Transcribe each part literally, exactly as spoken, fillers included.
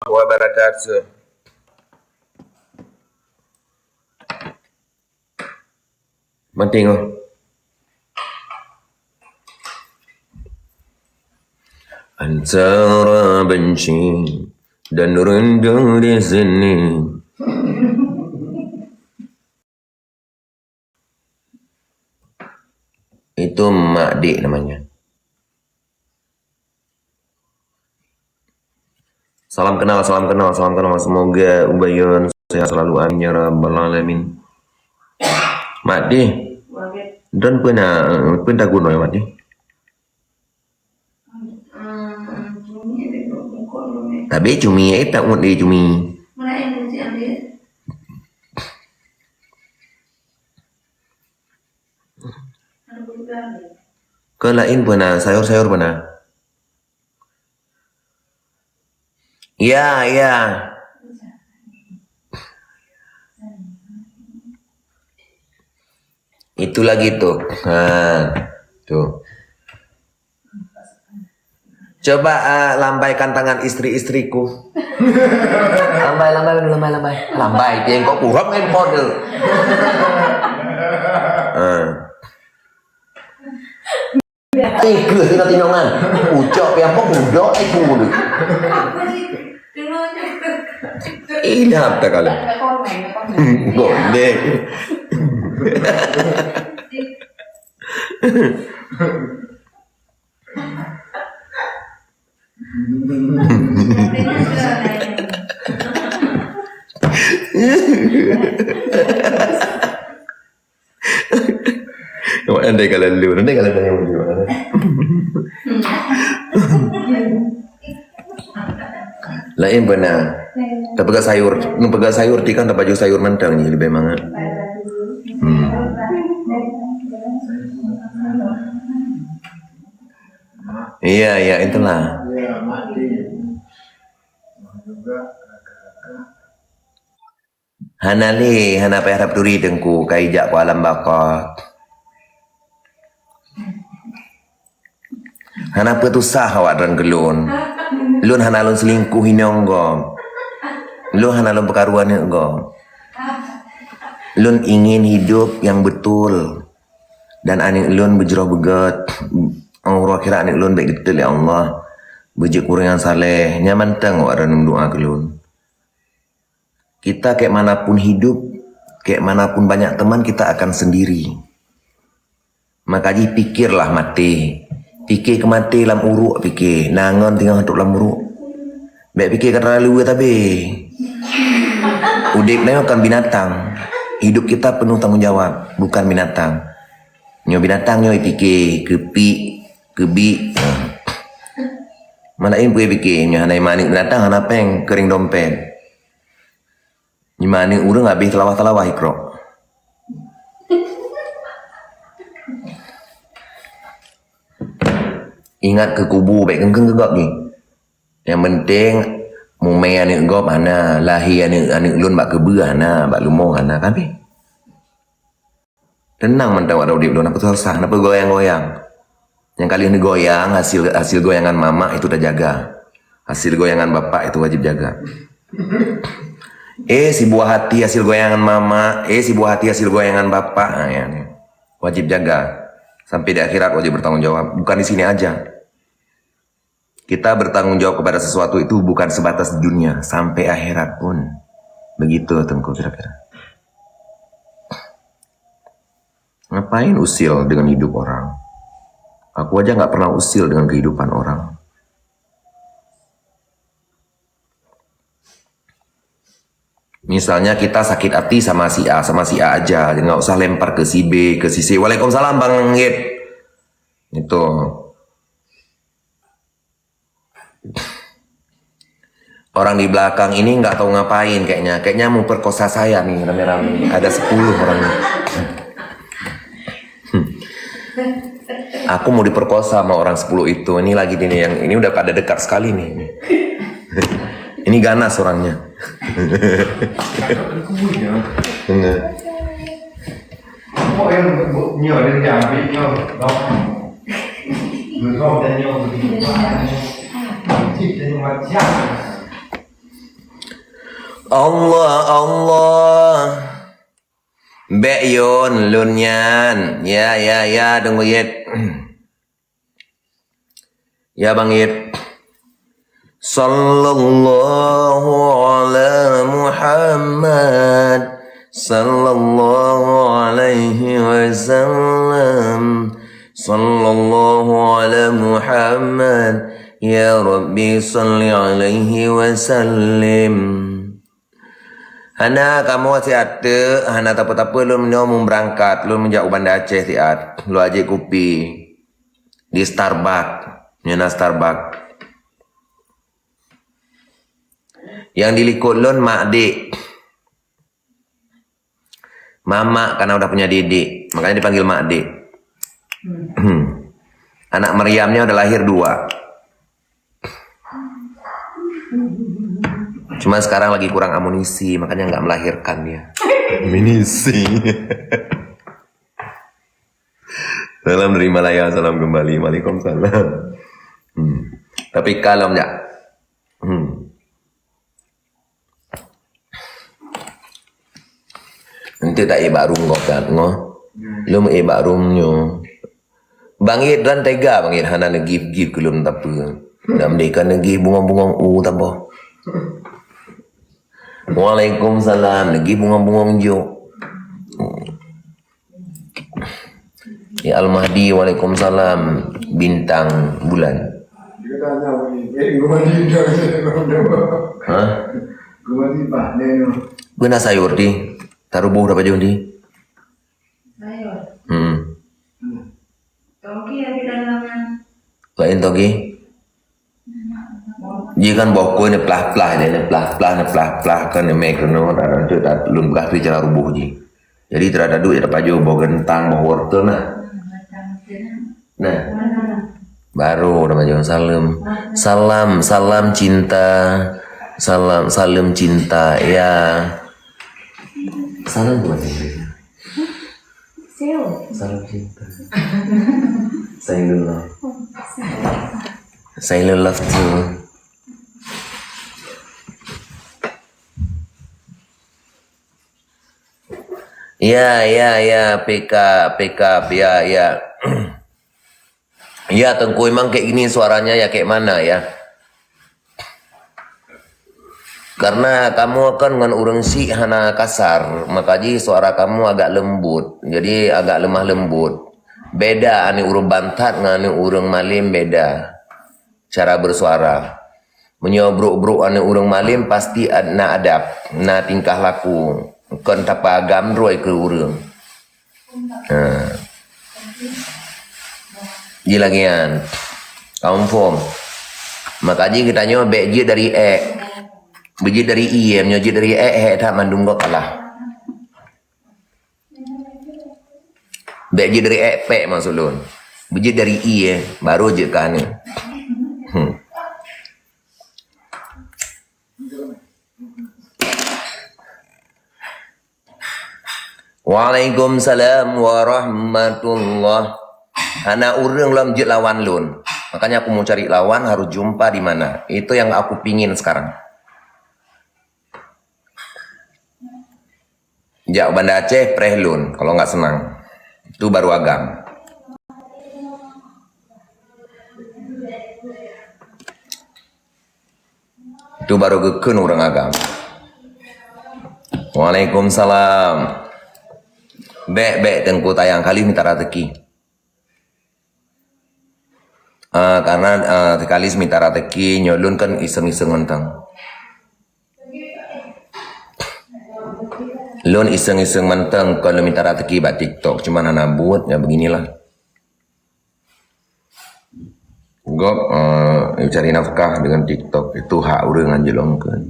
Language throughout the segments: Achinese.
wabarakatuh. Penting oh. Antara benci dan rindu di sini. Itu Mak Dik namanya. Salam kenal, salam kenal, salam kenal. Semoga Ubayon sehat selalu. Amin ya rabbal alamin. Mak Dik. Dan pernah, pernah guna ya Mak Dik. Tapi cumi eh tak ngut dia cumi. Ke lain pernah, sayur-sayur pernah. Ya, ya. Itu lagi tu. Ha, tu. Coba ah, lambaikan tangan istri-istriku. Lambai, lambai, lambai, lambai. Lambai, tiang kok kurang handphone tu. Ha. Eh, keuh tinggal tinongan. Ucok piang pun budok eh pun. Ilham tak kalah. Boleh. Awak andai kalau lu, andai kalau tanya macam mana. Lain benar. Tapi peugah sayur, nu peugah sayur ti kan tapi sayur mantong ni lebih mangat. Hmm. Iya, iya, itulah. Hana lé, hana payah tapeudurie Teungku, ka ijak ku alam baka. Hana peutusah awak droen keu lôn. Lôn hana lôn selingkuh inong gob. Lôn hana lôn peukaru aneuk gob. Lôn ingin hidup nyang beutôi. Dan aneuk lôn beujroh beugét. Uroe akhirat aneuk lôn bék geuteuk lé Allah. Beujeuet ureueng nyang saleh. Nyan mantong awak droen meudoa keu lôn. Kita kayak manapun hidup, kayak manapun banyak teman, kita akan sendiri. Maka jih pikirlah maté. Pikir keu maté lam uruek pikir. Na ngon teungoh trok lam uruek. Bék pikir ka terlalu tabe. Udeb nyoe kon binatang. Hidup kita penuh tanggung jawab, bukan binatang. Nyoe binatang nyoe pikir keu piek, keu biek. Malah impui pikir nyoe hana iman binatang hana péng kering dompet. Iman ureueng habéh teulawah-teulawah ikrok. Ingat keu kubu bék keungkeung keu gob jih. Nyang penting mumé aneuk gob hana, lahé aneuk, aneuk lôn bak keubeue hana, bak leumo hana, ka habéh. Tenang mantong awak udeb lôn, hana peususah, hana peugoyang-goyang. Nyang ka lheueh neugoyang hasil, hasil goyangan mamak itu tajaga. Hasil goyangan bapak itu wajib jaga. Eh si buah hati hasil goyangan mamak, eh si buah hati hasil goyangan bapak. Ha, ya, ni. Wajib jaga. Sampai di akhirat wajib bertanggung jawab. Bukan di sini aja. Kita bertanggung jawab kepada sesuatu itu bukan sebatas di dunia, sampai akhirat pun. Begitu Teungku kira-kira. Ngapain usil dengan hidup orang? Aku aja nggak pernah usil dengan kehidupan orang. Misalnya kita sakit hati sama si A, sama si A aja, nggak usah lempar ke si B, ke si C. Waalaikumsalam Bang Ngit. Itu. Orang di belakang ini nggak tahu ngapain kayaknya. Kayaknya mau perkosa saya nih rame-rame. Ada sepuluh orang nih. Aku mau diperkosa sama orang sepuluh itu. Ini lagi nih yang ini udah pada dekat sekali nih. Ini ganas orangnya. Bener. Allah, Allah. Bèk yon lôn nyan. Ya, ya, ya, tunggu yet. Ya, bang yet. Sallallahu ala Muhammad. Sallallahu alaihi wasallam. Sallallahu ala Muhammad. Ya Rabbi, salli alaihi wasallim. Hana kamoe siat teuk, hana tapeue-tapeue lôn nyoe meubeurangkat, lôn meujak u Banda Aceh siat, lôn ajek kupi di Starbucks, nyoe na Starbucks. Nyang di likot lôn mak dek. Mamak karena udah punya dedek, makanya dipanggil mak dek. Anak Maryamnya udah lahir dua. Cuma sekarang lagi kurang amunisi, makanya nggak melahirkan dia. Amunisi. Salam dari Malaya, salam kembali. Waalaikumsalam. Hmm. Tapi kalom jak. Hmm. Nanti tak ié bak ruem gob kan, ngoh. Lôn ié bak ruem nyoe. Bang Yit dan tega Bang Yit hana neugif-gif keu lôn tapeue. Dak meudekan neugif bungong-bungong u taboh. Waalaikumsalam, neugif bungong-bungong jok. Ya Al-Mahdi, waalaikumsalam, bintang bulan. Hah? Beuna sayur di, taruboh dapat jauh di. Hmm. Lain togi. Ji kan boh kue ni plah-plah je, ni plah-plah, ni plah-plah kan ni mek kena ada tu tak lun bekas tu cara rubuh ji. Jadi terada duit ada pajoh boh gentang, boh wortel nah. Nah. Baru ada pajoh salam. Salam, salam cinta. Salam, salam cinta ya. Salam buat ini. Salam cinta. Sailul love. Sailul love too. Ya, ya, ya, pick up, pick up, ya, ya. Ya, Teungku, memang kayak gini suaranya ya, kayak mana ya? Karena kamu kan ngon ureuëng syiek hana kasar, maka ji suara kamu agak lembut. Jadi agak lemah lembut. Beda aneuk ureuëng bantat ngon aneuk ureuëng malem beda cara bersuara. Meunyoe brok-brok aneuk ureuëng malem pasti ad-, na adab, na tingkah laku, kon tapeuagam droe keu ureuëng. Ha. Ji lagèe nyan. Confirm. Maka ji geutanyoe bèk jeuet dari ék. Beujeuet dari ié, meunyoe jeuet dari ék, hék that mandum gob kalah. Bèk jeuet dari ék pék maksud lôn. Beujeuet dari ié, baru jeuet keu aneuk. Hmm. Waalaikumsalam warahmatullah. Hana ureuëng lom jeuet lawan lôn. Makanya aku mau cari lawan harus jumpa di mana. Itu yang aku pingin sekarang. Jak Banda Aceh preh lôn kalau nggak senang. Itu baru agam. Itu baru geukheun ureuëng agam. Waalaikumsalam. Bèk, bèk Teungku tayang kali mita rezeki. Ah, karena ah, teukalis mita rezeki nyoe lôn kan iseng-iseng mantong. Lôn iseng-iseng mantong kon lôn mita rezeki bak TikTok, cuma hana buet ya beginilah. Gob eh, cari nafkah dengan TikTok itu hak ureuëng anjlong kan.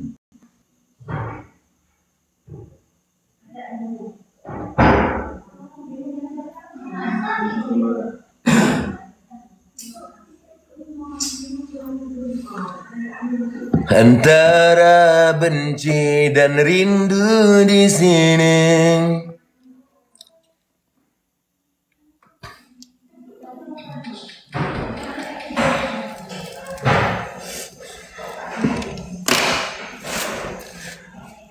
Antara benci dan rindu di sini.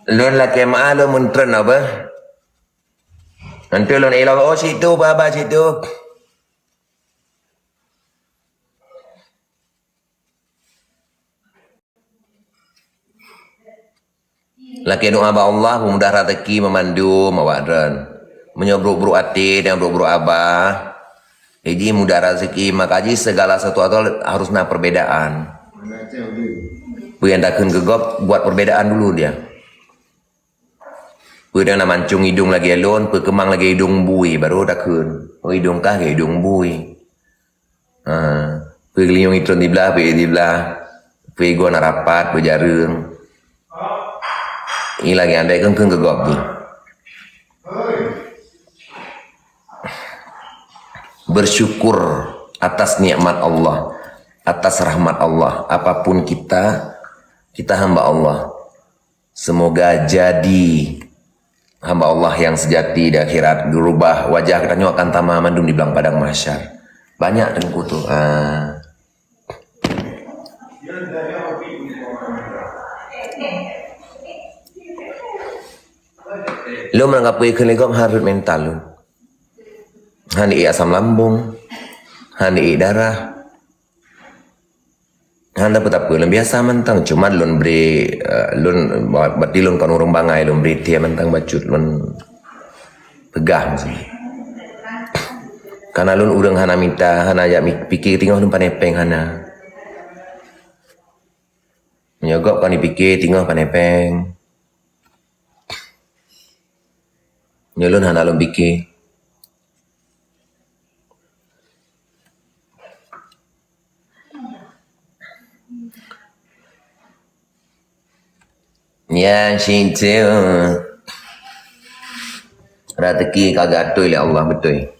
Lôn lakée meu'ah lôn meuntreun apa? Nanti lôn ilong, oh, situ, baba situ. Lakée doa bak Allah, peumudah raseuki meumandum awak droen. Meunyoe brok-brok até dan brok-brok aba, jadi mudah raseuki, maka jih segala sesuatu harus na perbedaan. Peue nyang takheun keu gob, buat perbedaan dulu dia. Peue na mancung idong lagée lôn, peue keumang lagée idong bui, baru takheun. Oh, idong kah lagée idong bui. Ha, peue geulinyueng itron diblah, peue diblah. Peue igoe na rapat, peue jareueng. Ih, lagée andai keu keu gob jih. Bersyukur atas nikmat Allah, atas rahmat Allah. Apapun kita, kita hamba Allah. Semoga jadi hamba Allah yang sejati di akhirat, geurubah wajah geutanyoe akan tamah mandum di blang padang mahsyar. Banyak teungku tu. Ah. Lôn meunanggapi keuneuk gob harut mental lôn. Hana ié asam lambung, hana ié darah. Hana peue-peue, lôn biasa mantong, cuma lôn bri, eh, lôn, berarti lôn kon ureuëng bangai, lôn bri tie mantong bacut, lôn peugah maksud. Karena lôn ureuëng hana mita, hana jak mi-, pike teungoh lôn pane péng hana. Meunyoe gob kon jipike teungoh pane péng. Nyoe lôn hana lôn pike. Nyang situ raseuki ka geuatoi lé Allah beutôi.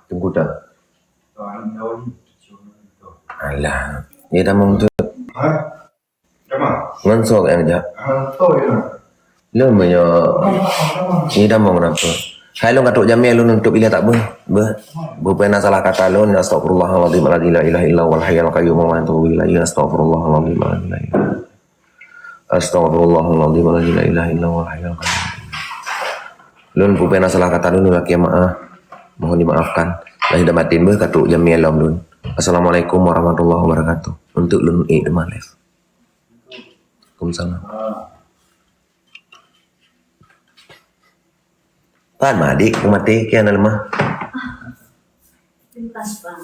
Teungku ta. Alah, dia dah mau tu. Ngon sok nyang jak. Lôn meunyoe, ni damong kenapa? Hai lôn ka trok jamé lôn untuk ilée tak beuh. Beuh. Beuh pernah salah kata lôn, astagfirullahaladzim alladzi la ilaha illa huwal hayyul qayyum wa atubu ilaihi. Astagfirullahaladzim alladzi la ilaha. Astagfirullahaladzim alladzi la ilaha illa huwal hayyul qayyum. Lôn beuh pernah salah kata lôn, lakée maaf. Mohon dimaafkan. Lahir dan batin beuh ka trok jamé lom lôn. Assalamualaikum warahmatullahi wabarakatuh. Untuk lôn ék teuma live. Waalaikumsalam. Pan ma adik, ku maté, kian lemah. Pintas, Bang.